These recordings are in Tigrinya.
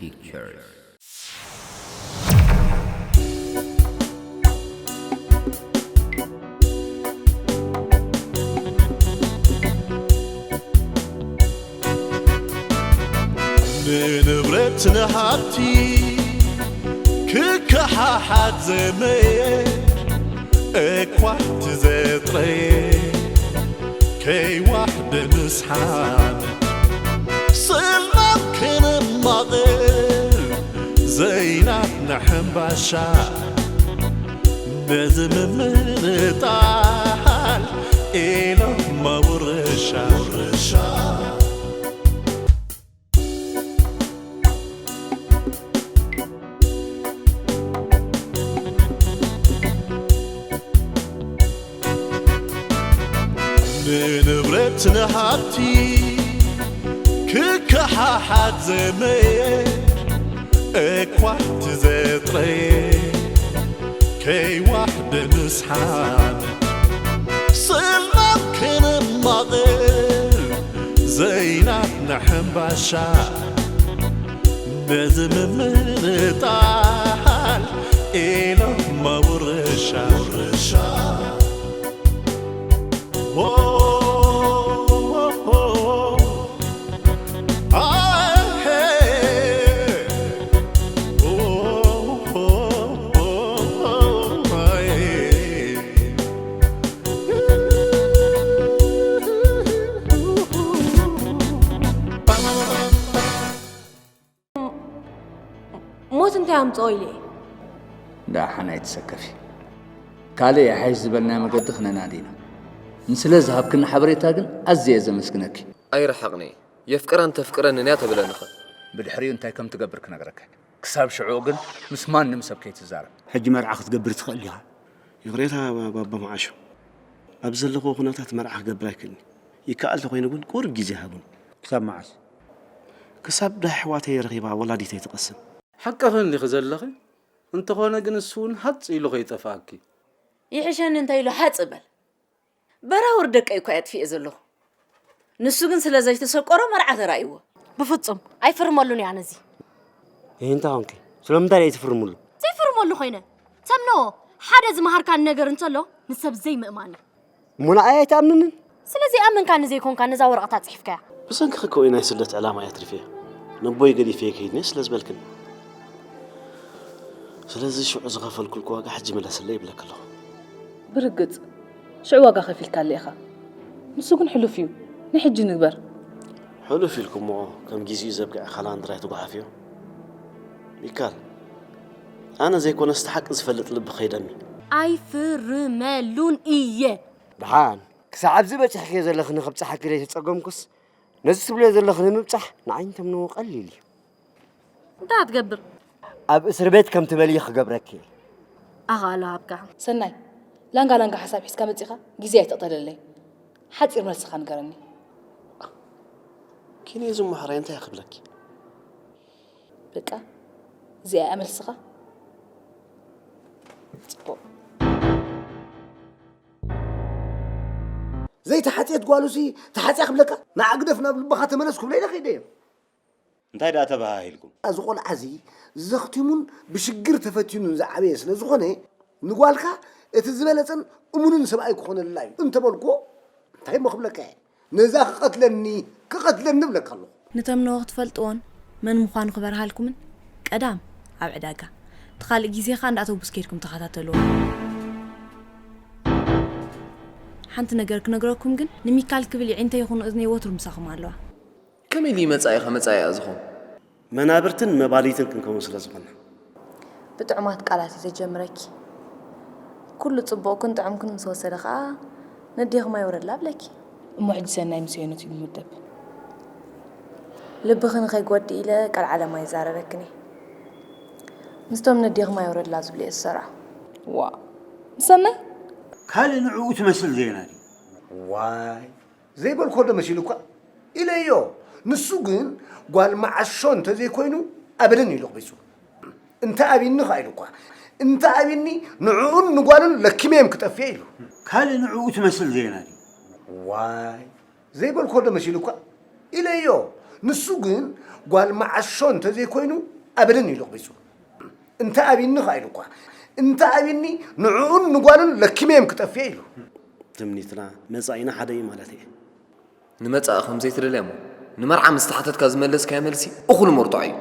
Pictures. ንንብረት ንሃብቲ ክከሓሓት ዘመየ እኳ እቲ ዘጥረየ ከይዋሕደ ምስሓም ስልማም ክንማቕል ዘይናትና ሕምባሻ ነዚ ምምንጣል ኢሎም መውረሻ ንንብረት ንሃብቲ ክከሓሓት ዘመየ እኳ እቲ ዘጥረየ ከይዋሕደ ምስሓም ስልማም ክንማቕል ዘይናትና ሕምባሻ ነዚ ምምንጣል ኢሎም መውረሻ ሞት እንታይ ኣምጽኦ ኢለ እየ። ደሓን ኣይትሰከፊ። ካልእ ይሓይሽ ዝበልናዮ መገዲ ክነናዲ ኢና። ንስለ ዝሃብክኒ ሓበሬታ ግን ኣዝየ እየ ዘመስግነኪ። ኣይረሓቕን እየ። የፍቅራን ተፍቅረንን እያ ተብለንኸ? ብድሕሪኡ እንታይ ከም ትገብር ክነግረካ። ክሳብ ሽዑ ግን ምስ ማንም ሰብ ከይትዛረብ። ሕጂ መርዓ ክትገብር ትኽእል ኢኻ። ይቕሬታ ባባ መዓሾ፣ ኣብ ዘለኹዎ ኩነታት መርዓ ክገብር ኣይክእልን። ይከኣል ተኾይኑ ግን ቁሩብ ግዜ ሃቡኒ። ክሳብ መዓስ? ክሳብ ደሓ ኣሕዋተይ ረኺባ ወላዲተይ ትቐስን። ሓቅኽን ኢኺ ዘለኺ፣ እንተኾነ ግን እሱ እውን ሃጽ ኢሉ ከይጠፍኣኪ። ይሕሸኒ እንተ ኢሉ ሃጽ በል። በራውር ደቀይ እኳ እየ ኣጥፊኤ ዘለኹ። ንሱ ግን ስለ ዘይተሰቆሮ መርዓ ተራእይዎ። ብፍጹም ኣይፍርመሉን እያ ነዚ። ይህ እንታይ ኾንኪ? ስለምንታይ ደኣ ኣይትፍርምሉ? ዘይፍርመሉ ኮይነ? ተምኖ፣ ሓደ ዝመሃርካኒ ነገር እንተሎ ንሰብ ዘይምእማን እዩ። እሞ ንዓይ ኣይትኣምንንን? ስለዚ ኣመንካኒ ዘይኮንካ ነዛ ወረቐታ ጽሒፍካያ። ብሰንክኺ እኮ እዩ ናይ ስደት ዕላማ እየ ኣትሪፈዮ። ነቦይ ገዲፈዮ ከይድኒ ስለ ዝበልክኒ። ስለዚ ሽዑ ዝኸፈልኩልኪ ዋጋ ሕጂ ምለስለይ ይብለኪ ኣለኹ። ብርግጽ ሽዑ ዋጋ ከፊልካለ ኢኻ። ንሱ ግን ሕሉፍ እዩ። ንሕጂ ንግበር። ሕሉፍ ኢልኩሞ ከም ጊዜኡ ዘብቅዕ ካላንድር ኣይትጓሓፍዮ። ሚካል፣ ኣነ ዘይኮነስ እቲ ሓቂ ዝፈልጥ ልቢ ከይደሚ። ኣይፍርመሉን እየ። ደሓን፣ ክሳዕ ኣብዚ በጺሕክዮ ዘለኺ ንኽብጽሓኪ ዘይተጸገምኩስ፣ ነዚ ትብልዮ ዘለኺ ንምብጻሕ ንዓይ እንተምንዎ ቀሊል እዩ። እንታይ ክትገብር? ኣብ እስር ቤት ከም ትበልዪ ክገብረኪ እየ። ኣኻእሎ ሃብካ። ሰናይ፣ ላንጋ ላንጋ ሓሳብ ሒዝካ መጺኻ ግዜ ኣይትቕተለለይ። ሓጺር መልስኻ ንገረኒ። ኪንዮ ዝመሓራይ እንታይ ክብለኪ? በቃ፣ እዚኣ እያ መልስኻ። ጽቡቕ። ዘይተሓጽየት ጓሉሲ ተሓጽያ ክብለካ? ንዓ ግደፍ፣ ናብ ልብኻ ተመለስ ክብሎ ኢለ ከይደ እየ። እንታይ ደኣ ተበሃሂልኩም? እዚ ቆልዓ እዚ ዘኽቲሙን ብሽግር ተፈቲኑን ዝዓበየ ስለ ዝኾነ፣ ንጓልካ እቲ ዝበለጸን እሙንን ሰብኣይ ክኾነላ እዩ እንተበልኩዎ፣ እንታይ እሞ ክብለካ እየ? ነዛ ክቐትለኒ፣ ክቐትለኒ እብለካ ኣለኹ። ንተምነዎ ክትፈልጥዎን መን ምዃኑ ክበርሃልኩምን፣ ቀዳም ኣብ ዕዳጋ፣ እቲ ካልእ ግዜኻ እንዳ ኣውቶቡስ ኬድኩም ተኸታተልዎ። ሓንቲ ነገር ክነግረኩም ግን፣ ንሚካል ክብል የዒንተይ ይኹኑ እዝነይ ወትሩ ምሳኹም ኣለዋ። ከመይ ኢሉ እዩ መጻኢኻ መጻኢኣ ዝኸውን? መናብርትን መባልይትን ክንከውን ስለ ዝኾንና። ብጥዑማት ቃላት እዩ ዘጀምረኪ። ኩሉ ጽቡቕክን ጥዑምክን ምስ ወሰደ ኸኣ፣ ነዴኹም ኣይውረድላ እብለኪ። እሞ ሕጂ ሰናይ ምስ ሄኖት እዩ ዝምደብ። ልብኺ ንኸይጎድእ ኢለ ቃል ዓለም ኣይዛረበክን እየ። ምስቶም ነዴኹም ኣይውረድላ ዝብሉ እየ ዝሰርዖ። ዋ፣ ሰናይ? ካልእ ንዕኡ ትመስል ዜና ድዩ? ዋይ። ዘይበልኮ ዶ መሲሉ እኳ ኢለዮ። ንሱ ግን ጓል መዓሾ እንተዘይኮይኑ ኣበደን ኢሉ ኣቕቢጹ። እንተ ኣብኒ ኸኣ ኢሉ እኳ። እንተ ኣብኒ ንዕኡን ንጓሉን ለኪመዮም ክጠፍእ ኢሉ። ካልእ ንዕኡ ትመስል ዜና ድዩ? ዋይ። ዘይበልኮ ዶ መሲሉ እኳ ኢለዮ። ንሱ ግን ጓል መዓሾ እንተዘይኮይኑ ኣበደን ኢሉ ኣቕቢጹ። እንተ ኣብይኒ ኸኣ ኢሉ እኳ፣ እንተ ኣብይኒ ንዕኡን ንጓሉን ለኪመ እዮም ክጠፍእ ኢሉ። ትምኒትና መጻኢና ሓደ እዩ ማለት እየ። ንመጻኢ ከም ዘይትደልያ እሞ ንመርዓ ምስ ተሓተትካ ዝመለስካዮ መልሲ እኹል መርትዖ እዩ።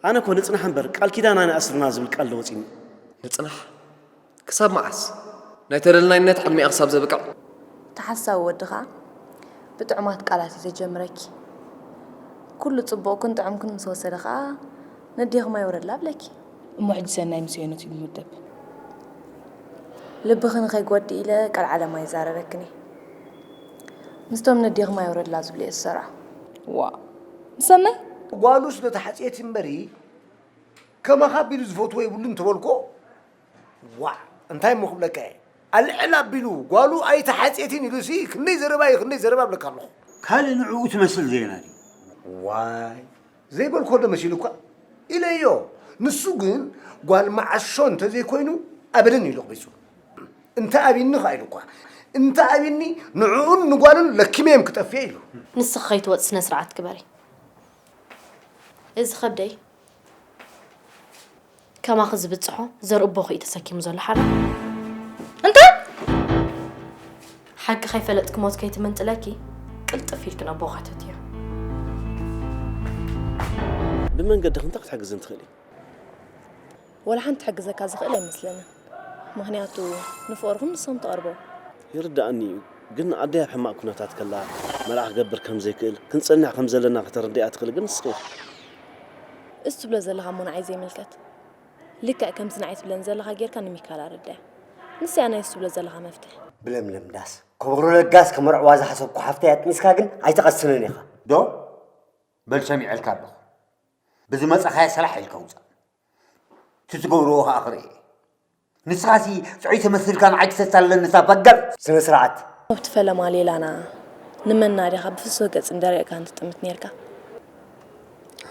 ኣነ እኮ ንጽናሕ እምበር ቃል ኪዳን ኣይነኣስርና ዝብል ቃል ዶ ወጺኒ? ንጽናሕ? ክሳብ መዓስ? ናይ ተደልናይነት ዕድሚኣ ክሳብ ዘብቅዕ? እቲ ሓሳዊ ወዲ ኸኣ ብጥዑማት ቃላት እዩ ዘጀምረኪ። ኩሉ ጽቡቕክን ጥዑምክን ምስ ወሰደ ኸኣ ነዴኹም ኣይውረድላ ኣብለኪ። እሞ ሕጂ ሰናይ ምስ ሄኖት እዩ ዝምደብ። ልብኺ ንኸይጎድእ ኢለ ቃል ዓለም ኣይዛረበክን እየ። ምስቶም ነዴኹም ኣይውረድላ ዝብሉ እየ ዝሰርዖ። ዋእ፣ ሰናይ? ጓሉ ስለ ተሓጽየት እምበሪ ከማኻ ኣቢሉ ዝፈትዎ የብሉን እንተበልኮ፣ ዋእ፣ እንታይ እሞ ክብለካ እየ? ኣልዕል ኣቢሉ ጓሉ ኣይተሓጽየትን ኢሉሲ ክንደይ ዘረባ እዩ፣ ክንደይ ዘረባ እብለካ ኣለኹ። ካልእ ንዕኡ ትመስል ዜና ድዩ? ዋይ፣ ዘይበልኮ ዶ መሲሉካ? ኢለዮ። ንሱ ግን ጓል መዓሾ እንተዘይኮይኑ ኣበደን ኢሉ ኣቕቢጹ። እንተ ኣብይኒ ኸኣ ኢሉ እኳ፣ እንተ ኣብይኒ ንዕኡን ንጓሉን ለኪመ እዮም ክጠፍእ ኢሉ። ንስኺ ከይትወጽ ስነ ስርዓት ግበሪ። እዚ ከብደይ ከማኺ ዝብጽሖ ዘርእቦኺ እዩ ተሰኪሙ ዘሎ ሓራ። እንታይ? ሓቂ ከይፈለጥኪ ሞት ከይትምንጥለኪ ቅልጥፍ ኢልኪ ነቦ ከተትዮ። ብመንገድኺ እንታይ ክትሕግዝን ትኽእሊ? ወላ ሓንቲ ክሕግዘካ ዝኽእል ኣይመስለንን። ምኽንያቱ ንፍቕርኹም ንስኹም ትቐርቦ። ይርድኣኒ እዩ፣ ግን ኣደይ ኣብ ሕማቕ ኩነታት ከላ መርዓ ክገብር ከም ዘይክእል ክንጸንሕ ከም ዘለና ከተረድእያ ትኽእሊ ግን ንስኺ ኢኺ። እሱ ትብሎ ዘለኻ እሞ ንዓይ ዘይምልከት። ልክዕ ከምዚ ንዓይ ትብለኒ ዘለኻ ጌርካ ንሚካል ኣረድኣያ። ንሳ እያ ናይ እሱ ትብሎ ዘለኻ መፍትሒ። ብለምለም ዳስ ከበሮ ለጋስ ከመርዕዋ ዝሓሰብኩ ሓፍተይ ኣጥኒስካ ግን ኣይትቐስንን ኢኻ። ዶ? በል ሰሚዐልካ ኣለኹ። ብዝመጻኻዮ ሰራሕ ኢልካ ውጻእ። እቲ ትገብርዎ ኸኣ ክርኢ። ንስኻሲ ጽዑይ ተመሲልካ ንዓይ ክተታልለኒ እታ ፈገር። ስነ ስርዓት። ኣብቲ ፈለማ ሌላና ንመናድኻ ብፍሱህ ገጽን ደሪቕካን ትጥምት ኔርካ።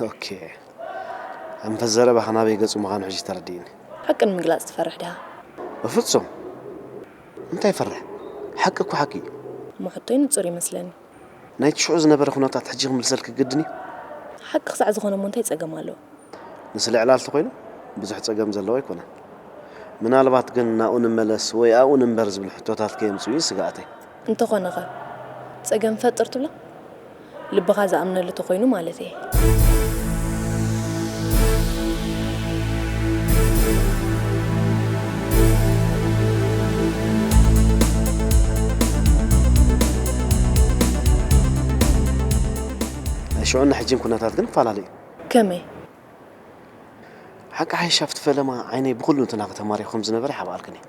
ኦኬ። ኣንፈት ዘረባኻ ናበይ ገጹ ምዃኑ ሕጂ ተረዲእኒ። ሓቂ ንምግላጽ ትፈርሕ ዲኻ? በፍጹም። እንታይ ፈርሕ? ሓቂ እኮ ሓቂ እዩ። እሞ ሕቶይ ንጹር ይመስለኒ። ናይቲ ሽዑ ዝነበረ ኩነታት ሕጂ ክምልሰልኪ ግድን እዩ? ሓቂ ክሳዕ ዝኾነ እሞ እንታይ ጸገም ኣለዎ? ንስለ ዕላል ተኾይኑ ብዙሕ ጸገም ዘለዎ ኣይኮነን። ምናልባት ግን ናብኡ ንመለስ ወይ ኣብኡ ንንበር ዝብል ሕቶታት ከየምጽኡ እዩ ስግኣተይ። እንተኾነ ኸ ጸገም ፈጥር ትብሎ? ልብኻ ዝኣምነሉ ተኾይኑ ማለት እየ። ናይ ሽዑን ናይ ሕጂን ኩነታት ግን ይፈላለ እዩ። ከመይ? ሓቂ ሓይሽ ኣብቲ ፈለማ ዓይነይ ብኹሉ እንትና ከተማሪኹ ከም ዝነበረ ይሓብኣልክን እየ።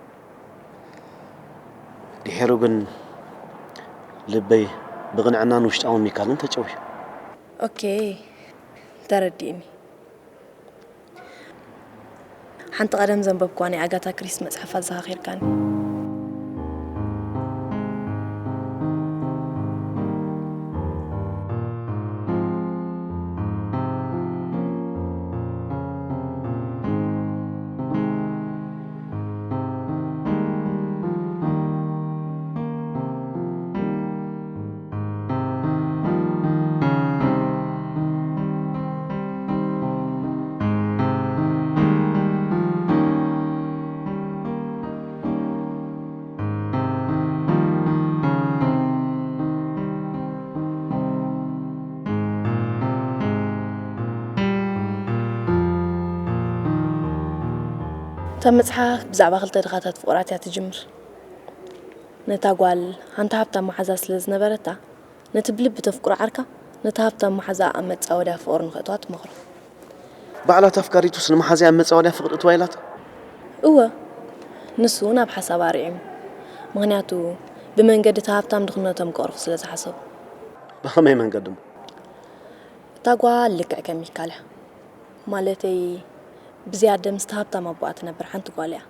ድሒሩ ግን ልበይ ብቕንዕናን ውሽጣውን ሚካልን ተጨውዩ። ኦኬ፣ ተረዲእኒ። ሓንቲ ቀደም ዘንበብኩዋ ናይ ኣጋታ ክሪስቲ መጽሓፍ ኣዘኻኺርካኒ። እታ መጽሓፍ ብዛዕባ ክልተ ድኻታት ፍቑራት እያ ትጅምር። ነታ ጓል ሓንቲ ሃብታም መሓዛ ስለ ዝነበረታ፣ ነቲ ብልቢ ተፍቅሮ ዓርካ፣ ነቲ ሃብታም መሓዛ ኣብ መጻወድያ ፍቕሪ ንኸእትዋ ትመኽሮ። ባዕላ እታ ኣፍቃሪቱስ ንመሓዝኣ ኣብ መጻወድያ ፍቕሪ እትዋ ኢላቶ? እወ፣ ንሱ እውን ኣብ ሓሳባ ኣርዒሙ። ምኽንያቱ፣ ብመንገዲ እቲ ሃብታም ድኽነቶም ከቕርፉ ስለ ዝሓሰቡ። ብኸመይ መንገዲ እሞ? እታ ጓል ልክዕ ከም ሚካል እያ። ማለተይ፣ ብዝያደ ምስቲ ሃብታም ኣቦኣ ትነብር ሓንቲ ጓል እያ።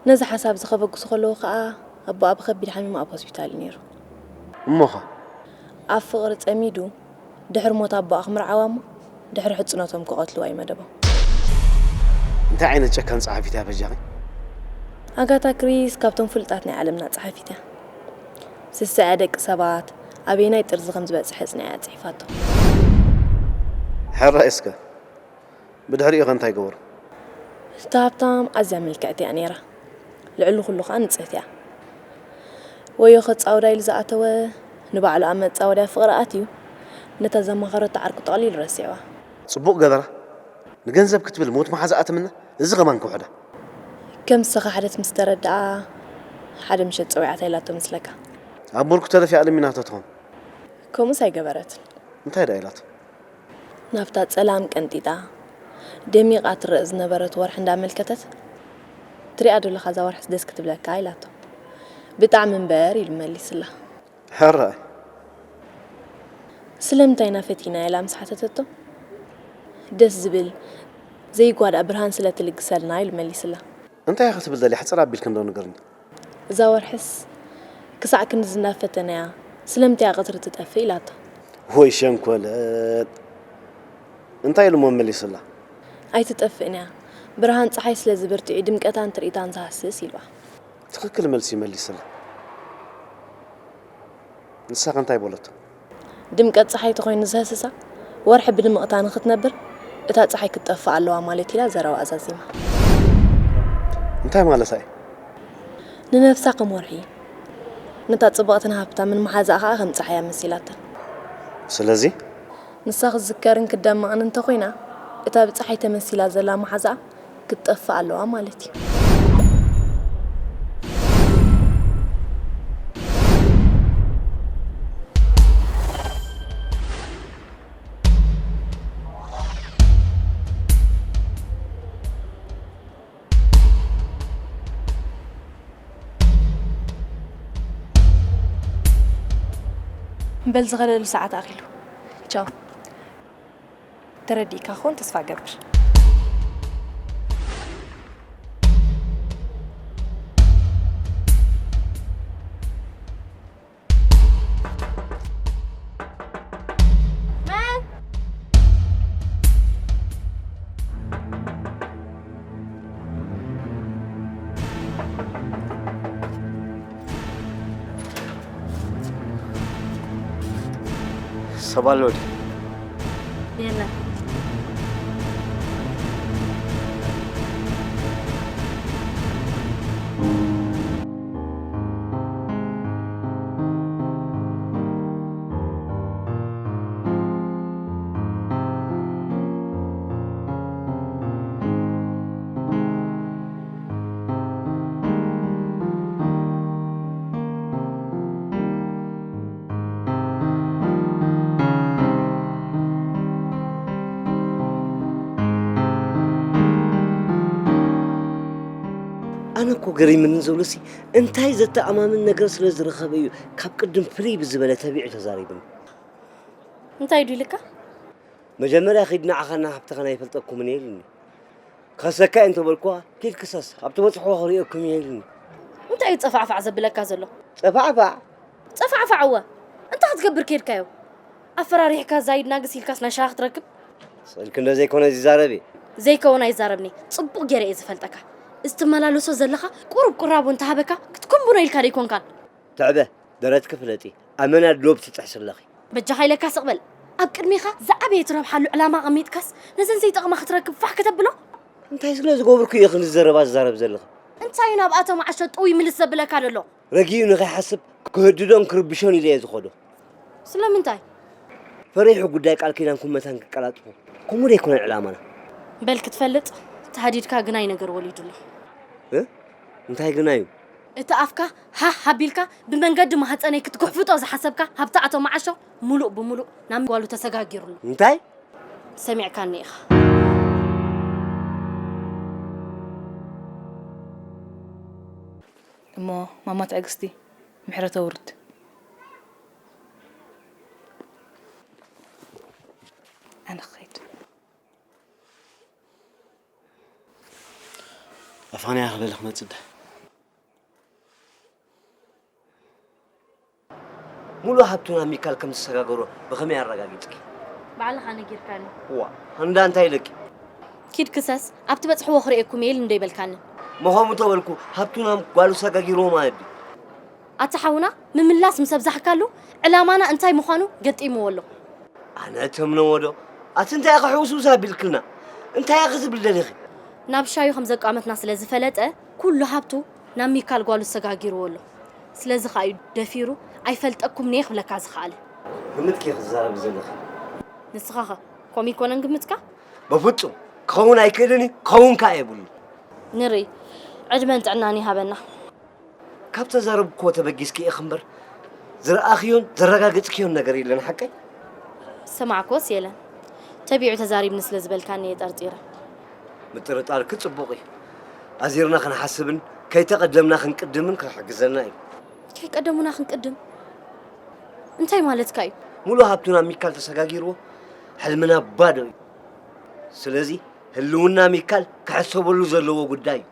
ነዚ ሓሳብ እዚ ከበግሱ ከለዉ ኸኣ፣ ኣቦኣ ብኸቢድ ሓሚሙ ኣብ ሆስፒታል እዩ ነይሩ። እሞኸ? ኣብ ፍቕሪ ጸሚዱ፣ ድሕሪ ሞት ኣቦኣ ክምርዓዋ እሞ፣ ድሕሪ ሕጽኖቶም ክቐትልዋ እዩ መደቦም። እንታይ ዓይነት ጨካን ጸሓፊት እያ በጃኺ? ኣጋታ ክሪስ ካብቶም ፍሉጣት ናይ ዓለምና ጸሓፊት እያ። ስስዐ ደቂ ሰባት ኣበየናይ ጥርዚ ከም ዝበጽሐ ጽኒዓ እያ ጽሒፋቶ። ሕራይ እስከ። ብድሕሪኡ ከ እንታይ ገበሩ? እታ ሃብታም ኣዝያ ምልክዕቲ እያ ነይራ። ልዕሊ ኩሉ ከኣ ንጽህቲ እያ። ወዮ ከጻውዳ ኢሉ ዝኣተወ፣ ንባዕሉ ኣብ መጻወድያ ፍቕሪ ኣትዩ፣ ነታ ዘማኸረቶ ዓርኩ ጠቕሊሉ ረሲዕዋ። ጽቡቕ ገበራ። ንገንዘብ ክትብል ሞት መሓዛኣ ትምነ? እዚ ከማን ክውሕዳ። ከም ንስኻ ሓደት ምስ ተረድኣ፣ ሓደ ምሸት ጸዊዓታ ኢላቶ መስለካ? ኣብ ሞርኩ ተደፊኣ ለሚናቶ ትኾን? ከምኡስ ኣይገበረትን። እንታይ ደኣ ኢላቶ? ናብታ ጸላም ቀንጢጣ፣ ደሚቓ ትረእ ዝነበረት ወርሒ እንዳመልከተት፣ "ትሪኣ ዶ ኣለኻ እዛ ወርሕስ ደስ ክትብለካ?" ኢላቶ። "ብጣዕሚ እምበር" ኢሉ መሊስላ። ሕራይ። "ስለምንታይ ኢና ፈቲና?" ኢላ ምስ ሓተተቶ፣ "ደስ ዝብል ዘይጓዳእ ብርሃን ስለ ትልግሰልና" ኢሉ መሊስላ። እንታይ ኢኻ ክትብል ደልያ? ሕጽር ኣቢልኪ እንዶ ንገርኒ። "እዛ ወርሕስ ክሳዕ ክንድዚ እንዳፈተናያ፣ ስለምንታይ እያ ቀትሪ ትጠፍእ?" ኢላቶ። ወይ ሸንኮለል! እንታይ ኢሉ እሞ መሊስላ? "ኣይትጠፍእን እያ፣ ብርሃን ጸሓይ ስለ ዝብርትዕ እዩ ድምቀታን ትርኢታን ዝሃስስ" ኢልዋ። ትኽክል መልሲ መሊስላ። ንሳኸ እንታይ በለቶ? "ድምቀት ጸሓይ ተኾይኑ ዘህስሳ፣ ወርሒ ብድምቕታ ንኽትነብር፣ እታ ጸሓይ ክትጠፍእ ኣለዋ ማለት" ኢላ ዘረባ ኣዛዚማ። እንታይ ማለታ እዩ? ንነብሳ ከም ወርሒ፣ ነታ ጽብቕትን ሃብታምን መሓዛኣ ኸኣ ከም ጸሓይ ኣመሲላታ። ስለዚ? ንሳ ክትዝከርን ክትደምቕን እንተኾይና፣ እታ ብጸሓይ ተመሲላ ዘላ መሓዛኣ ክትጠፍእ ኣለዋ ማለት እዩ። በል ዝኸደሉ ሰዓት ኣኺሉ። ቻው። ተረዲእካ ክኾን ተስፋ እገብር። መን? ሰብ ኣሎ ድዩ? የለን። ኣነ እኮ ገሪምኒ ዘሎ ሲ እንታይ ዘተኣማምን ነገር ስለ ዝረኸበ እዩ ካብ ቅድም ፍልይ ብዝበለ ተቢዑ ተዛሪብኒ። እንታይ ዱ ኢልካ? መጀመርያ ኺድ ንዓኻና ሃብትኻና ኣይፈልጠኩምን እየ ኢሉኒ። ክኸሰካ እየ እንተበልኩዋ፣ ኪድ ክሰስ፣ ኣብ ትበጽሕዎ ክርእየኩም እየ ኢሉኒ። እንታይ እዩ ጸፋዕፋዕ ዘብለካ ዘሎ? ጸፋዕፋዕ? ጸፋዕፋዕ እወ። እንታይ ክትገብር ከይድካዮ? ኣፈራሪሕካ ዛይድ ናግስ ኢልካስ ናይ ሻሂ ክትረክብ? ስእልኪ እንዶ ዘይኮነ ዝዛረብ እየ። ዘይከውን ኣይዛረብኒ። ጽቡቕ ገይረ እየ ዝፈልጠካ። እዚ ትመላለሶ ዘለኻ ቁሩብ ቁራቡ እንተሃበካ ክትኩምብኖ ኢልካ ደይኮንካን? ትዕበ፣ ደረትኪ ፍለጢ። ኣመና ዶብ ትጥሕሲ ኣለኺ። በጃኻ ኢለካ ስቕ በል። ኣብ ቅድሜኻ ዝዓበየ ትረብሓሉ ዕላማ ኣቐሚጥካስ ነዘን ዘይጠቕማ ክትረክብ ፋሕ ከተብሎ? እንታይ ስለ ዝገብርኩ እየ ክንዲ ዘረባ ዝዛረብ ዘለኹ? እንታይ እዩ ናብ ኣቶ መዓሾ ጥውይ ምልስ ዘብለካ ዘሎ? ረጊኡ ንኸይሓስብ ክህድዶን ክርብሾን ኢለ እየ ዝኸዶ። ስለምንታይ? ፈሪሑ ጉዳይ ቃል ኪዳንኩም መታን ክቀላጥፎ። ከምኡ ዶ ኣይኮነን ዕላማና? በል ክትፈልጥ ተሃዲድካ ግናይ ነገር ወሊዱ ኣሎ። እ? እንታይ ግናዩ? እቲ ኣፍካ ሃህ ኣቢልካ ብመንገዲ ማህፀነይ ክትጉሕፍጦ ዝሓሰብካ ሃብቲ ኣቶ መዓሾ ሙሉእ ብሙሉእ ናብ ጓሉ ተሰጋጊሩ ኣሎ። እንታይ? ሰሚዕካኒ ኢኻ። እሞ ማማ ትዕግስቲ ምሕረት ኣውርድ። ኣነ ክኸይድ። ኣፋንያ ክብል ክመጽእ እንዳ። ሙሉእ ሃብቱና ሚካል ከም ዝሰጋገሮ ብኸመይ ኣረጋጊጽኪ? ባዕልኻ ነጊርካኒ። ዋ፣ እንዳ እንታይ ኢለኪ? ኪድ ክሰስ፣ ኣብ ትበጽሕዎ ክርእየኩም እየ ኢሉ እንዶ ኣይበልካንን። መኸሙ ተበልኩ፣ ሃብቱና ጓሉ ሰጋጊርዎ ማለት ድዩ? ኣታ ሓውና፣ ምምላስ ምስ ኣብዛሕካሉ፣ ዕላማና እንታይ ምዃኑ ገጢምዎ ኣሎ። ኣነ እተምነዎ ዶ? ኣቲ እንታይ ኢኻ ሕውስውስ ኣቢልክልና? እንታይ ኢኺ ዝብል ደሊኺ? ናብ ሻዩ ከም ዘቃመትና ስለ ዝፈለጠ ኩሉ ሃብቱ ናብ ሚካል ጓሉ ሰጋጊርዎ ኣሎ። ስለዚ ኸኣ እዩ ደፊሩ ኣይፈልጠኩም እየ ክብለካ ዝኸኣለ። ግምትኪ ኢኺ ትዛረቢ ዘለኺ። ንስኻ ኸ ከምኡ ይኮነን ግምትካ? በፍጹም ክኸውን ኣይክእልን እዩ፣ ክኸውን ከኣ የብሉን። ንርኢ። ዕድመን ጥዕናን ይሃበና። ካብ ተዛረብክዎ ተበጊስኪ ኢኺ እምበር ዝረኣኽዮን ዘረጋገጽክዮን ነገር የለን ሓቀይ? ዝሰማዕክዎስ የለን። ተቢዑ ተዛሪብኒ ስለ ዝበልካኒ እየ ጠርጢረ። ምጥርጣርኪ ጽቡቕ እዩ። ኣዚርና ክንሓስብን ከይተቐደምና ክንቅድምን ክሕግዘና እዩ። ከይቀደሙና ክንቅድም? እንታይ ማለትካ እዩ? ሙሉእ ሃብቱና ሚካል ተሰጋጊርዎ ሕልምና ባዶ እዩ። ስለዚ ህልውና ሚካል ክሕሰበሉ ዘለዎ ጉዳይ እዩ።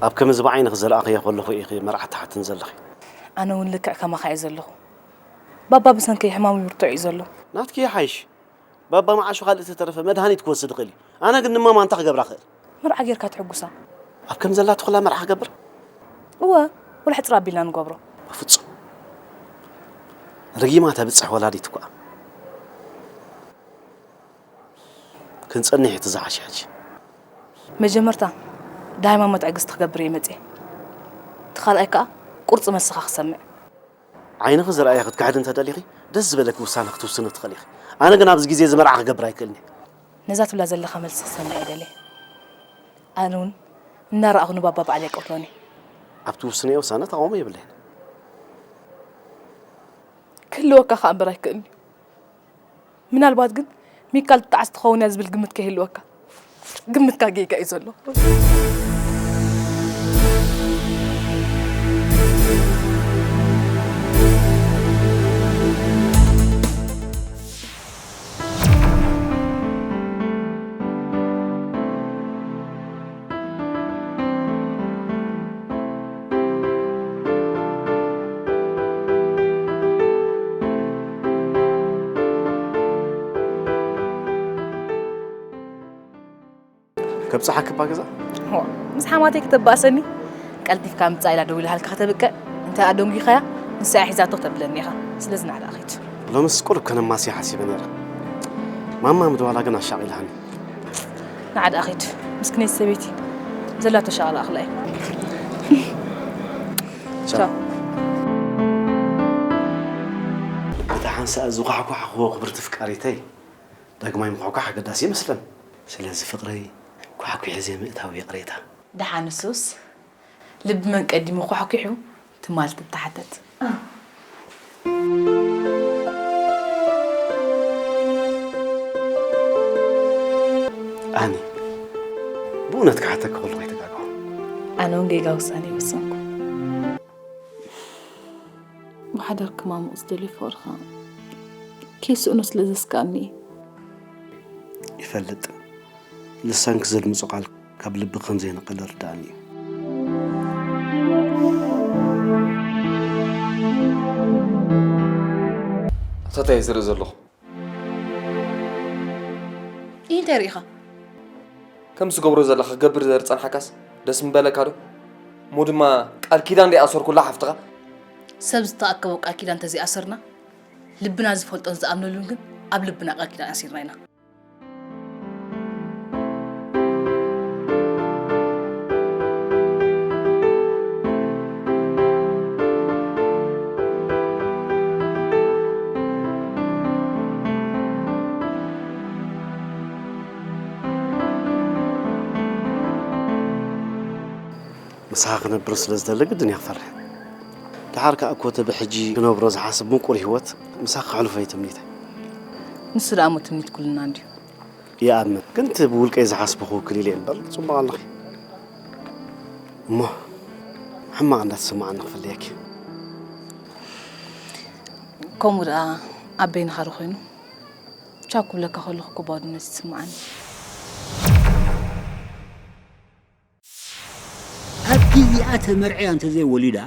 ኣብ ከመዚ ብዓይንኺ ዝረኣኽዮ ከለኹ ኢኺ መርዓ ትሓትኒ ዘለኺ። ኣነ እውን ልክዕ ከማኻ እየ ዘለኹ። ባባ ብሰንከይ ሕማሙ ብርቱዕ እዩ ዘሎ። ናትኪ ይሓይሽ። ባባ መዓሾ ካልእ ተተረፈ መድሃኒት ክወስድ ይኽእል እዩ። ኣነ ግን ንማማ እንታይ ክገብራ እኽእል? መርዓ ጌርካ ትሕጉሳ። ኣብ ከም ዘላ ትኹላ መርዓ ክገብር? እወ፣ ወላ ሕጽር ኣቢልና ንገብሮ። በፍጹም። ርጊማ ተብጽሕ ወላዲት እኳ። ክንጸንሕ እቲ ዝሓሸ ሕጂ። መጀመርታ ድሃይማኖት ዕግስቲ ክገብር እየ መጽየ። እቲ ካልኣይ ከኣ ቁርጺ መልስኻ ክሰምዕ። ዓይንኺ ዝረኣየ ክትክሕዲ እንተደሊኺ ደስ ዝበለኪ ውሳነ ክትውስኒ ትኽእሊ ኢኺ። ኣነ ግን ኣብዚ ግዜ እዚ መርዓ ክገብር ኣይክእልን እየ። ነዛ ትብላ ዘለኻ መልሲ ክሰምዕ እየ ደልየ። ኣነ እውን እናረኣኹ ንባባ ባዕለይ ኣይቀትሎን እየ። ኣብ ትውስንዮ ውሳነ ተቓውሞ የብለይን። ክህልወካ ከኣ እምበር ኣይክእልን እዩ። ምናልባት ግን ሚካል ትጠዓስ ትኸውን እያ ዝብል ግምት ከይህልወካ። ግምትካ ጌጋ እዩ ዘሎ። ከብጽሓኪ እባ ገዛ። ዋ፣ ምስ ሓማተይ ክተባእሰኒ ቀልጢፍካ ምጻእ ኢላ ደዊላሃልካ ከተብቅዕ እንተ ኣደንጒኻያ ንሳ እያ ሒዛቶ ተብለኒ ኢኻ። ስለዚ ንዓዳ ኺድ። ሎምስ ቁሩብ ከነማስያ ሓሲበ ነይረ። ማማ ምድዋላ ግን ኣሻቒልሃኒ። ንዓዳ ኺድ። ምስክነይቲ ሰበይቲ ዘላቶ ሻቕላ ኣኽላ እያ። ቻው። በታ ሓንሳእ ዝኳሕኳሕኽዎ ክብርቲ ፍቃሪተይ ዳግማይ ምኹሕኳሕ ኣገዳሲ ይመስለን። ስለዚ ፍቕረይ ኳሕኲሐ ዘይምእታው ይቕሬታ። ደሓን ንሱስ ልቢ መን ቀዲሙ ኳሕኲሑ ትማል ትተሓተት። ኣኒ ብእውነት ክሓተኪ ከለኹ ኣይተጋግኹ። ኣነ እውን ጌጋ ውሳነ ይወሰንኩ። ብሓዳር ክማሙቕ ዝደልዮ ፍቕርኻ ከይስእኖ ስለ ዘስክኣኒ እየ። ይፈልጥ። ልሳንኪ ዘድምጾ ቃል ካብ ልቢ ከም ዘይነቐለ ርድኣኒ እዩ። ኣታ እንታይ ዝርኢ ዘለኹ? እንታይ ርኢኻ? ከም ዝገብሮ ዘለኻ ክገብር ዝጸንሓካስ ደስ ምበለካ ዶ? እሞ ድማ ቃል ኪዳን ደይኣሰርኩላ ሓፍትኻ? ሰብ ዝተኣከቦ ቃል ኪዳን እንተዘይኣሰርና፣ ልብና ዝፈልጦን ዝኣምነሉን ግን ኣብ ልብና ቃል ኪዳን ኣሲርና ኢና። ምሳኻ ክነብር ስለ ዝደሊ ግድን እየ ክፈርሕ። ደሓር ከኣ እኮ እቲ ብሕጂ ክነብሮ ዝሓስብ ምቁር ህይወት ምሳኺ ከሕልፎ እየ ትምኒተይ። ንሱ ደኣ እሞ ትምኒት ኩልና እንድዩ። ይኣምን። ግን እቲ ብውልቀይ ዝሓስቦ ክውክል ኢለ እየ እምበር ጽቡቕ ኣለኺ። እሞ ሕማቕ እንዳተሰማዓኒ ክፍለየኪ። ከምኡ ደኣ ኣብ በይንኻ ዶ ኮይኑ ቻው ክብለካ ከለኹ እኮ ባዶነት ይስምዓኒ። ኣብ ግዜኣ ተመርዕያ እንተዘይወሊዳ፣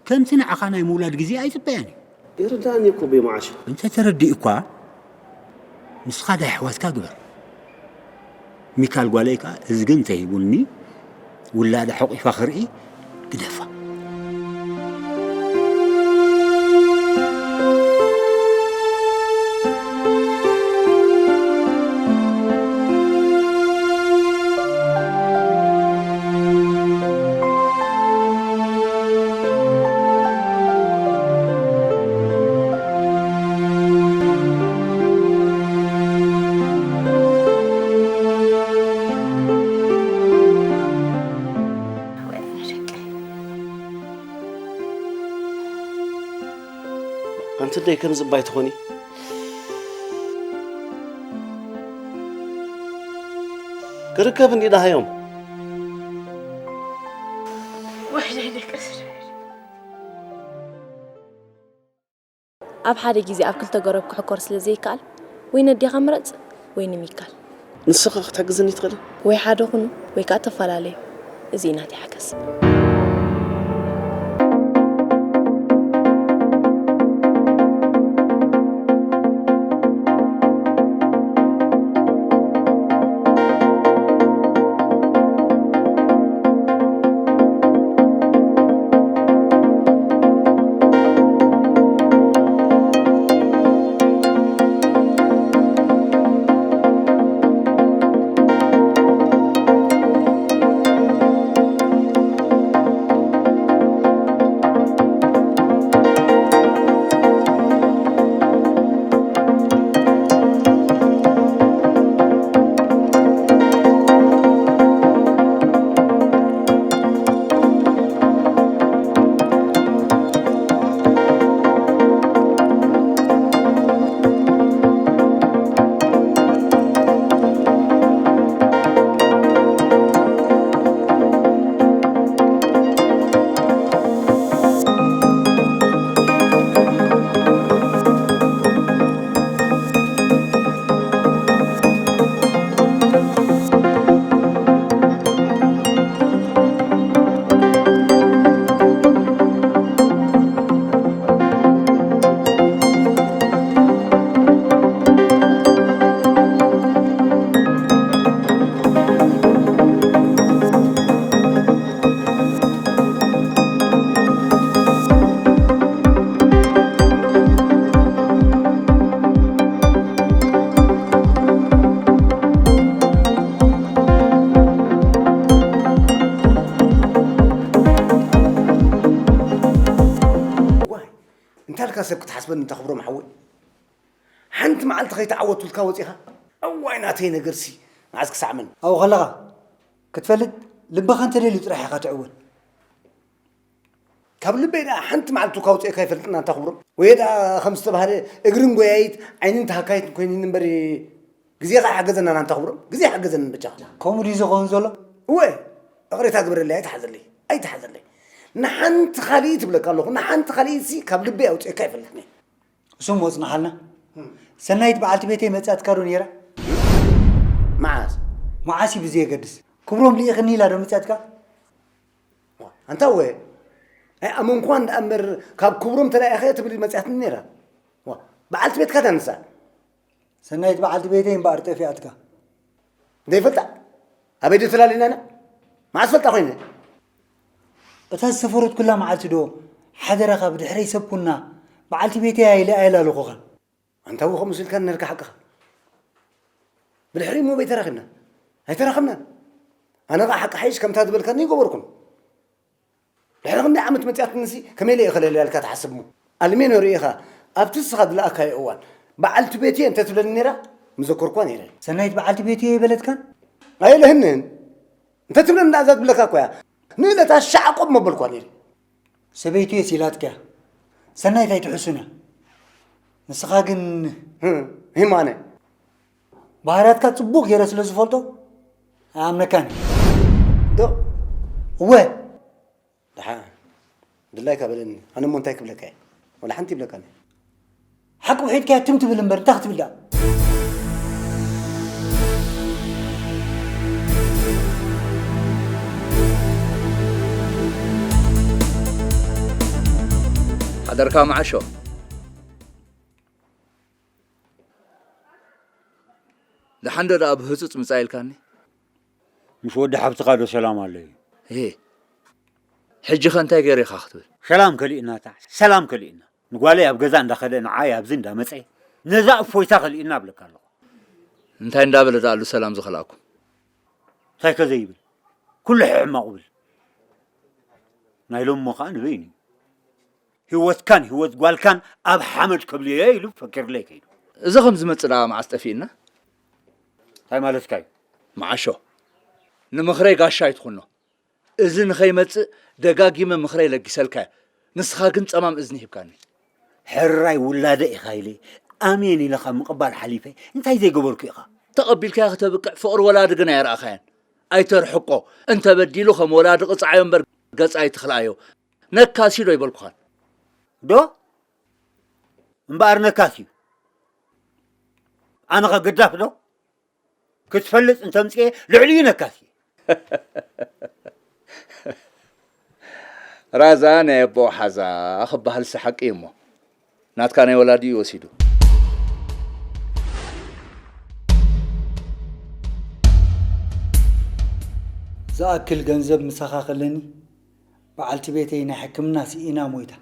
ከምቲ ንዓኻ ናይ ምውላድ ግዜ ኣይጽበያን እዩ። ይርዳእኒ እኮ ኣቦይ መዓሾ። እንተ ተረዲኡካ፣ ንስኻ ናይ ኣሕዋትካ ግበር። ሚካል ጓለይ ከኣ እዝጊ እንተሂቡኒ፣ ውላዳ ሑቂፋ ክርኢ ግደፋ። ኣንቲ ደይ ከምዚ እባ ኣይትኾኒ። ክርከብ እንዲ ደሃዮም። ወይለይ ደቂ እስራኤል። ኣብ ሓደ ግዜ ኣብ ክልተ ገረብ ክሕኮር ስለ ዘይከኣል፣ ወይ ነዴኻ ምረጽ ወይ ንሚካል። ንስኺ ክትሕግዝኒ ትኽእሊ? ወይ ሓደ ኩኑ ወይ ከኣ ተፈላለዩ። እዚ እዩ ናተይ ሓገዝ። ዋይ፣ እንታልካ ሰብ ክትሓስበኒ እንታ ክብሮም ሓወይ? ሓንቲ መዓልቲ ከይተዓወትኩልካ ወጺኻ? እዋይ ናተይ ነገርሲ፣ መዓስ ክሳዕ መን? ኣብኡ ከለኻ ክትፈልጥ ልብኻ እንተደልዩ ጥራሕ ኢኻ ትዕወት። ካብ ልበይ ደኣ ሓንቲ መዓልቲ እኳ ኣውጺኤካ ኣይፈልጥን ኣንታ ክብሮም። ወይ ደኣ ከም ዝተባህለ እግርን ጎያይት ዓይንን ተሃካይት ኮይኑኒ እምበር ግዜ ከኣ ኣይሓገዘናን ኣንታ ክብሮም። ግዜ ኣይሓገዘንን በጃኻ። ከምኡ ድዩ ዝኸውን ዘሎ? እወ፣ እቕሬታ ግበረለይ፣ ኣይትሓዘለይ፣ ኣይትሓዘለይ። ንሓንቲ ካልእ ትብለካ ኣለኹ፣ ንሓንቲ ካልእሲ ካብ ልበይ ኣውጺኤካ ኣይፈልጥን እየ። እሱም ወጽናሓልና። ሰናይት በዓልቲ ቤተይ መጻትካ ዶ ነይራ? መዓስ? መዓስ እዩ ብዘየገድስ። ክብሮም ልኢኽኒ ኢላ ዶ መጻትካ? ዋ፣ ኣንታ እወ፣ ኣይኣመንኩዋን ደኣ እምበር፣ ካብ ክብሮም ተላኢኸ ትብል መጽያትኒ ነይራ። ዋ፣ በዓልቲ ቤትካ እታ ንሳ። ሰናይት በዓልቲ ቤተይ እምበኣር ጠፊኣትካ። ዘይፈልጣ? ኣበይ ዶ ተላሊናና? መዓስ ፈልጣ ኮይነ? እታ ዝሰፈረትኩላ መዓልቲ ዶ ሓደራኻ ብድሕረይ ሰብ ኩና፣ በዓልቲ ቤተይ ኣይለ-፣ ኣየላልኹኻን። ኣንታ እወ ከምኡ ኢልካኒ ነርካ ሓቅኻ። ብድሕሪ እሞ በይ ተራኺብና? ኣይተራኸብናን። ኣነ ኸዓ ሓቂ ሓይሽ ከምታ ዝበልካኒ ይገበርኩን። ድሕሪ ክንደይ ዓመት መጺኣትንሲ ከመይ ኢለ እየ ከለልያ ኢልካ ትሓስብ እሞ? ኣልሜኖ ርኢኻ ኣብቲ ንስኻ ዝለኣካዮ እዋን በዓልቲ ቤት እየ እንተትብለኒ ነይራ ምዘከርኳ ነይረ። ሰናይት በዓልቲ ቤት እየ ኣይበለትካን? ኣየለህንን። እንተትብለኒ ደኣ እዛ ትብለካ እኮ እያ። ንእለታ ሻዕቆብ መበልኳ ነይረ። ሰበይቱ እየ ሲላትካያ። ሰናይት ኣይትሕሱን እያ። ንስኻ ግን ህም፣ ሂማነ። ባህርያትካ ጽቡቕ ገይረ ስለ ዝፈልጦ ኣይኣምነካን እየ። ዶ? እወ። ደሓን። ድላይካ በለኒ። ኣነ እሞ እንታይ ክብለካ እየ? ዋላ ሓንቲ ይብለካን እየ። ሓቂ ውሒድካያ ትም ትብል እምበር እንታይ ክትብል ደኣ? ሓደርካ መዓሾ። ደሓን ዶ ደኣ ብህጹጽ ምጻእ ኢልካኒ? ምስ ወዲ ሓብትኻ ዶ ሰላም ኣሎ እዩ? እሄ፣ ሕጂ ኸ እንታይ ገይረ ኢኻ ክትብል? ሰላም ከሊእና፣ እታ ሰላም ከሊእና። ንጓለይ ኣብ ገዛ እንዳኸደ፣ ንዓይ ኣብዚ እንዳመጸ፣ ነዛ እፎይታ ከሊእና እብለካ ኣለኹ። እንታይ እንዳበለ ደኣሉ ሰላም ዝኸልኣኩም? እንታይ ከ ዘይብል? ኩሉ ሕማቕ ብል። ናይ ሎሚ እሞ ኸኣ ንበይኑ እዩ። ህይወትካን ህይወት ጓልካን ኣብ ሓመድ ከብልዮ ኢሉ ፈኪርለይ ከይዱ። እዚ ከም ዝመጽእ ደኣ መዓስ ጠፊእና? እንታይ ማለትካ እዩ? መዓሾ፣ ንምኽረይ ጋሻ ኣይትኹኖ። እዚ ንኸይመጽእ ደጋጊመ ምኽረይ ለጊሰልካ እየ። ንስኻ ግን ጸማም እዝኒ ሂብካኒ። ሕራይ ውላደ ኢኻ ኢለ ኣሜን ኢለ ካብ ምቕባል ሓሊፈ እንታይ ዘይገበርኩ ኢኻ? ተቐቢልካዮ ከተብቅዕ ፍቕሪ ወላዲ ግን ኣየርኣኻዮን። ኣይተርሕቆ። እንተበዲሉ ከም ወላዲ ቅጻዓዮ እምበር ገጻ ኣይትኽልኣዮ። ነካሲ ዶ ኣይበልኩኻን? ዶ? እምበኣር ነካሲ እዩ። ኣነ ኸ ገዳፍ ዶ? ክትፈልጥ እንተምጽኤ ልዕሊኡ ነካሲ። ራዛ ናይ ኣቦ ሓዛ ክበሃልሲ ሓቂ እዩ እሞ፣ ናትካ ናይ ወላዲ እዩ ወሲዱ። ዝኣክል ገንዘብ ምሳኻ ከለኒ፣ በዓልቲ ቤተይ ናይ ሕክምና ስኢና ሞይታ።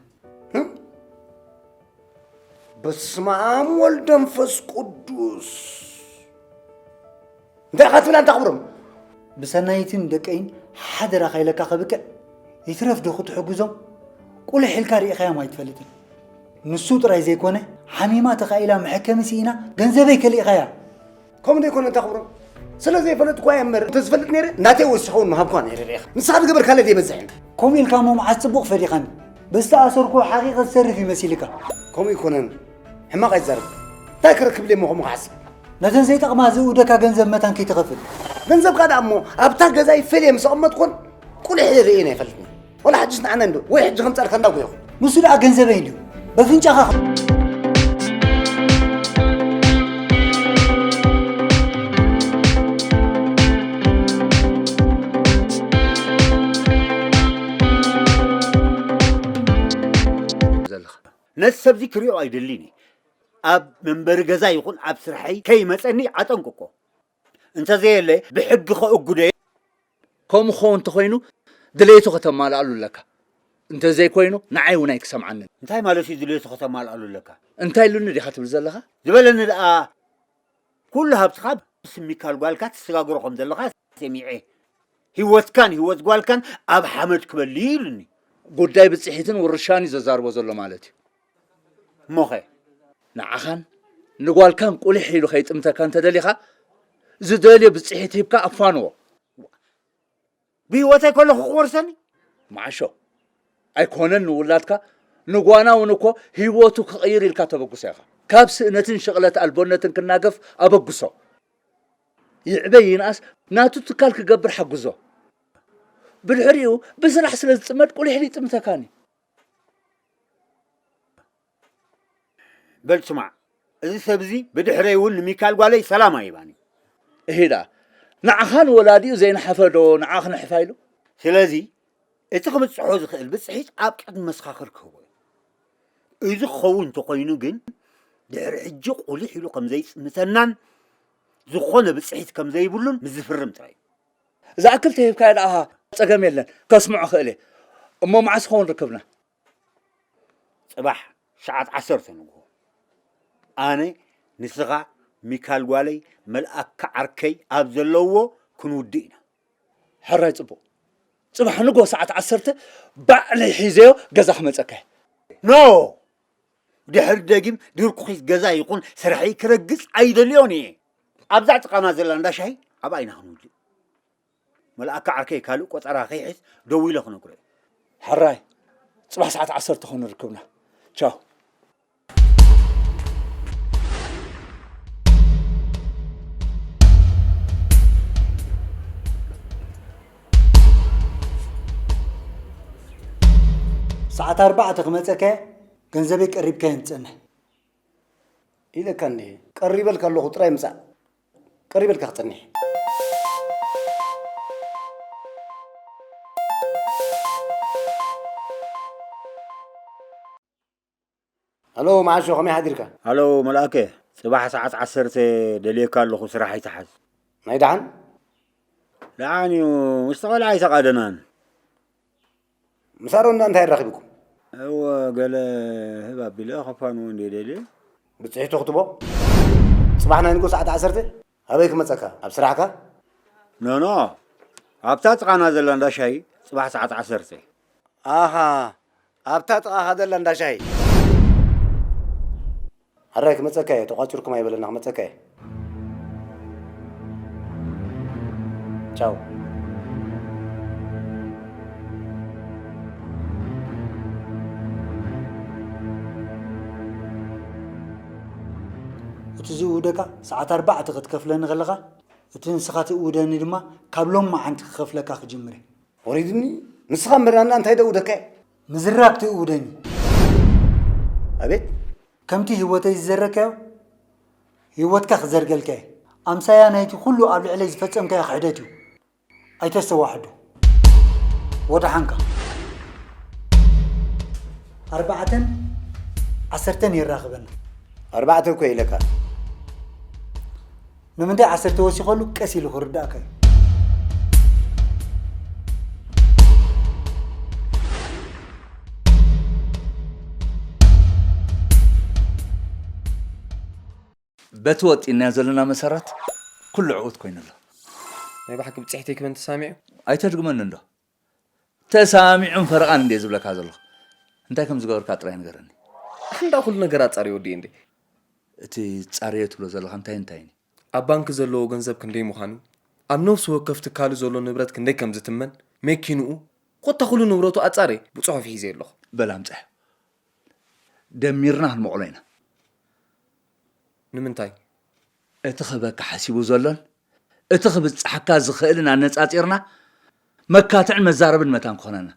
በስመ ኣብ ወልድ መንፈስ ቅዱስ። እንታይ ኢኻ ትብል ኣንታ ክብሮም? ብሰናይትን ደቀይን ሓደራ ካይለካ ከብቅዕ፣ ይትረፍ ዶ ክትሕግዞም? ቁልሕ ኢልካ ርኢኻዮም ኣይትፈልጥን። ንሱ ጥራይ ዘይኮነ፣ ሓሚማ ተኻኢላ መሐከሚ ስኢና ገንዘበይ ከሊእኻያ። ከምኡ ዶ ይኮነ ኣንታ ክብሮም? ስለ ዘይፈለጥኩ እየ እምበር፣ እንተዝፈልጥ ነይረ፣ ናተይ ወሲኸ እውን ምሃብኩዋ ነይረ ርኢኻ። ንስኻ ዝገበርካለይ ዘይበዝሕን። ከምኡ ኢልካ እሞ መዓስ ጽቡቕ ፈሊኻኒ? ብዝተኣሰርኩ ሓቒቐ ዝተርፍ እዩ መሲልካ። ከምኡ ኣይኮነን። ሕማቕ ኣይትዛረብ። እንታይ ክረክብለይ እሞ ከምኡ ክሓስብ? ነተን ዘይጠቕማ ዝእውደካ ገንዘብ መታን ከይትኸፍል። ገንዘብካ ደኣ እሞ ኣብታ ገዛይ ፈልየ ምስ ኣቐመጥኩን ቁልሕ ርእየን ኣይፈልጥን። ወላ ሕጅስ ንዓና እንዶ ወይ ሕጂ ከምጻልካ እንዳጎየኹ። ንሱ ደኣ ገንዘበይ እንድዩ። በፍንጫኻ ዘለኻ። ነቲ ሰብዚ ክሪኦ ኣይደልን እየ። ኣብ መንበሪ ገዛ ይኹን ኣብ ስርሐይ ከይመጸኒ ኣጠንቅቆ። እንተዘየለ ብሕጊ ከእጉዶ እየ። ከምኡ ክኸውን እንተኾይኑ ድሌቱ ከተማልኣሉ ኣለካ። እንተዘይኮይኑ ንዓይ እውን ኣይክሰምዓንን። እንታይ ማለት እዩ ድሌቱ ከተማልኣሉ ኣለካ? እንታይ ኢሉኒ ዲኻ ትብል ዘለኻ? ዝበለኒ ደኣ ኩሉ ሃብትኻ ምስ ሚካል ጓልካ ትሰጋግሮ ከም ዘለኻ ሰሚዐ። ህይወትካን ህይወት ጓልካን ኣብ ሓመድ ክበሊ ኢሉኒ። ጉዳይ ብጽሒትን ውርሻን እዩ ዘዛርቦ ዘሎ ማለት እዩ። እሞኸ? ንዓኻን ንጓልካን ቁሊሕ ኢሉ ከይጥምተካ እንተደሊኻ፣ ዝደልዮ ብጽሒት ሂብካ ኣፋንዎ። ብህይወተይ ከለኹ ክወርሰኒ? መዓሾ፣ ኣይኮነን ንውላድካ፣ ንጓና እውን እኮ ህይወቱ ክቕይር ኢልካ ተበግሶ ኢኻ። ካብ ስእነትን ሽቕለት ኣልቦነትን ክናገፍ ኣበግሶ። ይዕበ ይንኣስ ናቱ ትካል ክገብር ሓግዞ። ብድሕሪኡ ብስራሕ ስለ ዝጽመድ ቁሊሕ ኢሉ ይጥምተካኒ። በል ስማዕ፣ እዚ ሰብ እዚ ብድሕረይ እውን ንሚካል ጓለይ ሰላም ኣይባን እዩ። እሂ ደኣ፣ ንዓኻ ንወላዲኡ ዘይነሓፈ ዶ ንዓ ክነሕፋ ኢሉ? ስለዚ እቲ ክብጽሖ ዝኽእል ብጽሒት ኣብ ቅድሚ መሰኻኽር ክህቦ እዩ። እዚ ክኸውን እንተኾይኑ ግን ድሕሪ ሕጂ ቁሊሕ ኢሉ ከም ዘይጥምተናን ዝኾነ ብጽሒት ከም ዘይብሉን ምስ ዝፍርም ጥራይ እዩ። ዝኣክል ተሂብካዮ ደኣ ጸገም የለን፣ ከስምዖ ክእል እየ። እሞ መዓስ ክኸውን ርክብና? ጽባሕ ሰዓት ዓሰርተ ንግሆ ኣነ፣ ንስኻ፣ ሚካል ጓለይ፣ መልኣከ ዓርከይ ኣብ ዘለውዎ ክንውድእ ኢና። ሕራይ ጽቡቕ። ጽባሕ ንግሆ ሰዓት ዓሰርተ ባዕለይ ሒዘዮ ገዛ ክመጸካ እየ። ኖ! ድሕሪ ደጊም ድርኩኺት ገዛ ይኹን ስርሐይ ክረግጽ ኣይደልዮን እየ። ኣብዛ ጥቓና ዘላ እንዳ ሻሂ ኣብኣ ኢና ክንውድእ። መልኣከ ዓርከይ ካልእ ቆጸራ ከይሕዝ ደዊለ ክነግሮ እየ። ሕራይ፣ ጽባሕ ሰዓት ዓሰርተ ኾነ ርክብና። ቻው። ሰዓት ኣርባዕተ ክመጸካ እየ፣ ገንዘበይ ቀሪብካዮ ንጸንሕ። ኢለካ እንዲየ፣ ቀሪበልካ ኣለኹ፣ ጥራይ ምጻእ። ቀሪበልካ ክጸንሕ። ሃሎ፣ መዓሾ፣ ከመይ ሓዲርካ? ሃሎ፣ መልኣከ፣ ጽባሕ ሰዓት ዓሰርተ ደልየካ ኣለኹ፣ ስራሕ ኣይትሓዝ። ናይ ደሓን? ደሓን እዩ፣ ምስቲ ቆልዓ ኣይተቓደናን። ምስ ኣሮንዳ እንታይ ኣራኺብኩም? እወ ገለ ህብ ኣቢለ ከፋንዎ እንደ ደልየ። ብፅሒቱ ክትቦ? ፅባሕ ናይ ንጎ ሰዓት ዓሰርተ ኣበይ ክመፀካ? ኣብ ስራሕካ? ኖኖ ኣብታ ጥቓና ዘላ እንዳ ሻሂ ፅባሕ ሰዓት ዓሰርተ። ኣሃ ኣብታ ጥቓኻ ዘላ እንዳ ሻሂ። ሕራይ ክመፀካ እየ፣ ተቋፂርኩም ኣይበለና ክመፀካ እየ። ቻው። እቲ ዝእውደካ ሰዓት ኣርባዕተ ክትከፍለኒ ከለኻ፣ እቲ ንስኻ ትእውደኒ ድማ ካብ ሎማዓንቲ ክኸፍለካ ክጅምር እየ። ወሪድኒ። ንስኻ እምበር ኣና እንታይ ደእውደካ እየ? ምዝራብ ትእውደኒ። ኣቤት። ከምቲ ህይወተይ ዝዘረካዮ ህይወትካ ክዘርገልካ እየ። ኣምሳያ ናይቲ ኩሉ ኣብ ልዕለይ ዝፈጸምካዮ ክሕደት እዩ። ኣይተስተዋሕዶ። ወደሓንካ። ኣርባዕተን ዓሰርተን የራኽበና። ኣርባዕተ እኮ ኢለካ። ንምንታይ ዓሰርተ ወሲኸሉ ቀስ ኢሉ ክርዳእካ እዩ። በቲ ወጢናዮ ዘለና መሰረት ኩሉ ዕዉት ኮይኑ ኣሎ። ናይ ብሓቂ ብፅሒተይ ክመን ተሳሚዑ? ኣይተድግመኒ እንዶ። ተሳሚዑን ፈረቓን እንድየ ዝብለካ ዘለኹ። እንታይ ከም ዝገበርካ ጥራይ ንገረኒ። ኣንዳ ኩሉ ነገር ኣፃርየ ወዲየ እንዴ። እቲ ፃርየ ትብሎ ዘለኻ እንታይ እንታይ እዩ? ኣብ ባንኪ ዘለዎ ገንዘብ ክንደይ ምዃኑ፣ ኣብ ነፍሲ ወከፍ ትካሉ ዘሎ ንብረት ክንደይ ከም ዝትመን፣ መኪንኡ፣ ኮታ ኩሉ ንብረቱ ኣፃርየ ብፅሑፍ ሒዘ ኣለኹ። በል ኣምፅሐ። ደሚርና ክንመቕሎ ኢና። ንምንታይ? እቲ ክህበካ ሓሲቡ ዘሎን እቲ ክብጽሓካ ዝኽእልን ኣነጻጺርና መካትዕን መዛረብን መታን ክኾነና።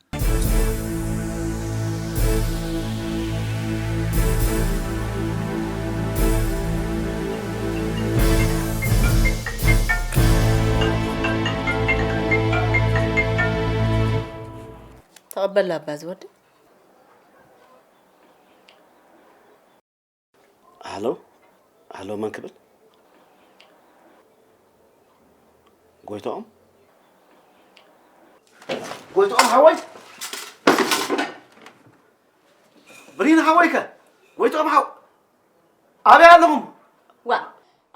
ተቐበል ኣባ ዝወዲ። ሃሎ ሃሎ መን ክብል? ጎይትኦም ጎይትኦም ሓወይ ብሪን ሓወይ ከ ጎይትኦም ሓው ኣበይ ኣለኹም? ዋ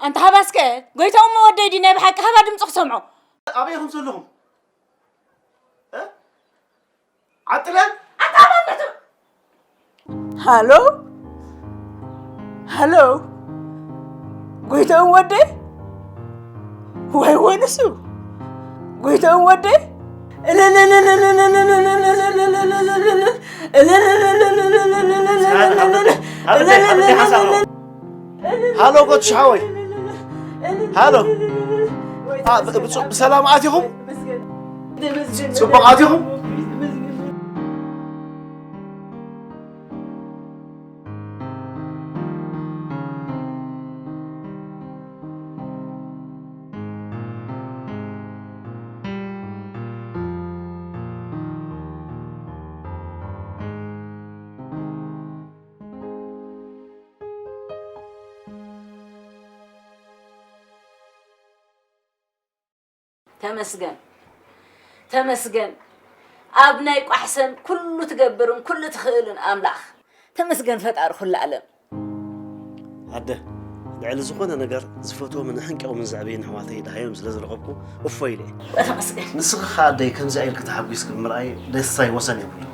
ኣንታ ሃባስከ ጎይትኦም ወደይ ድዩ ናይ ብሓቂ ሃባ ድምፁ ክሰምዖ ኣበይ ኢኹም ዘለኹም? ዓጥለ ሃሎ ሃሎ ጎይታውን ወደይ ወይ ወንሱ ጎይታውን ወደይ ሃሎ ጎትሽ ሓወይ ሃሎ ብሰላም ኣቲኹም ጽቡቕ ኣቲኹም ተመስገን ተመስገን ኣብ ናይ ቋሕሰን ኩሉ ትገብርን ኩሉ ትኽእልን ኣምላኽ ተመስገን ፈጣሪ ኩሉ ኣለም። ኣደ ልዕሊ ዝኾነ ነገር ዝፈትዎምን ኣሕንቂቖምን ዘዕብይን ኣሕዋተይ ደሃዮም ስለ ዝረኸብኩ እፎይ ኢለ እየ። ተመስገን። ንስኺ ኸኣ ኣደይ ከምዚኣ ኢልኪ ተሓጒስኪ ብምርኣየይ ደስታይ ወሰን የብሉን።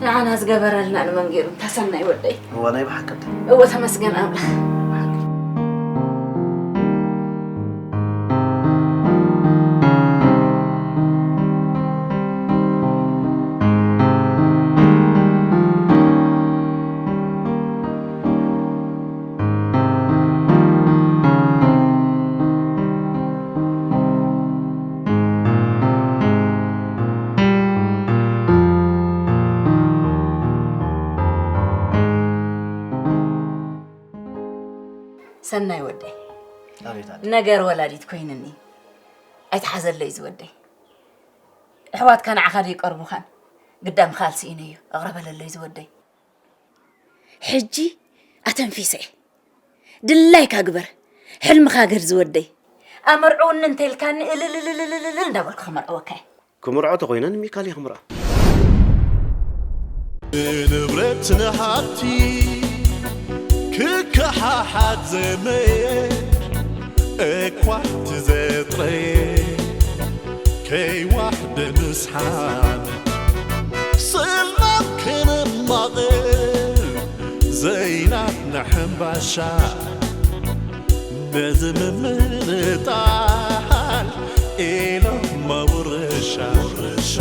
ንዓና ዝገበረልና ንመን ገይሩ እንታ ሰናይ ወደይ። እወ ናይ ብሓቂ ኣደ። እወ ተመስገን ኣምላኽ። ሰናይ ወደይ ኣቤት ኣደ። ነገር ወላዲት ኮይንኒ ኣይትሓዘለይ ዝወደይ። ኣሕዋትካ ንዓኻ ዘይቀርቡኻን ግዳምኻ ኣልስኢነዮ ኣቕረበለለይ ዝወደይ። ሕጂ ኣተንፊሰ እየ። ድላይካ ግበር፣ ሕልምኻ ግህር ዝወደይ። ኣመርዕውኒ እንተልካኒ እልልልልልልል እንዳበልኩ ከመርዕወካ እየ። ክምርዖ ተኾይነ ንሚካል እየ ክምርዖ። ንብረት ንሃብቲ ክከሓሓት ዘመየ እኳ ትዘጥረየ ከይዋሕደ ምስሓን ስልማት ክንማቕል ዘይናትና ሕምባሻ በዚ ምምንጣል ኢሎም መውርሻ ውርሻ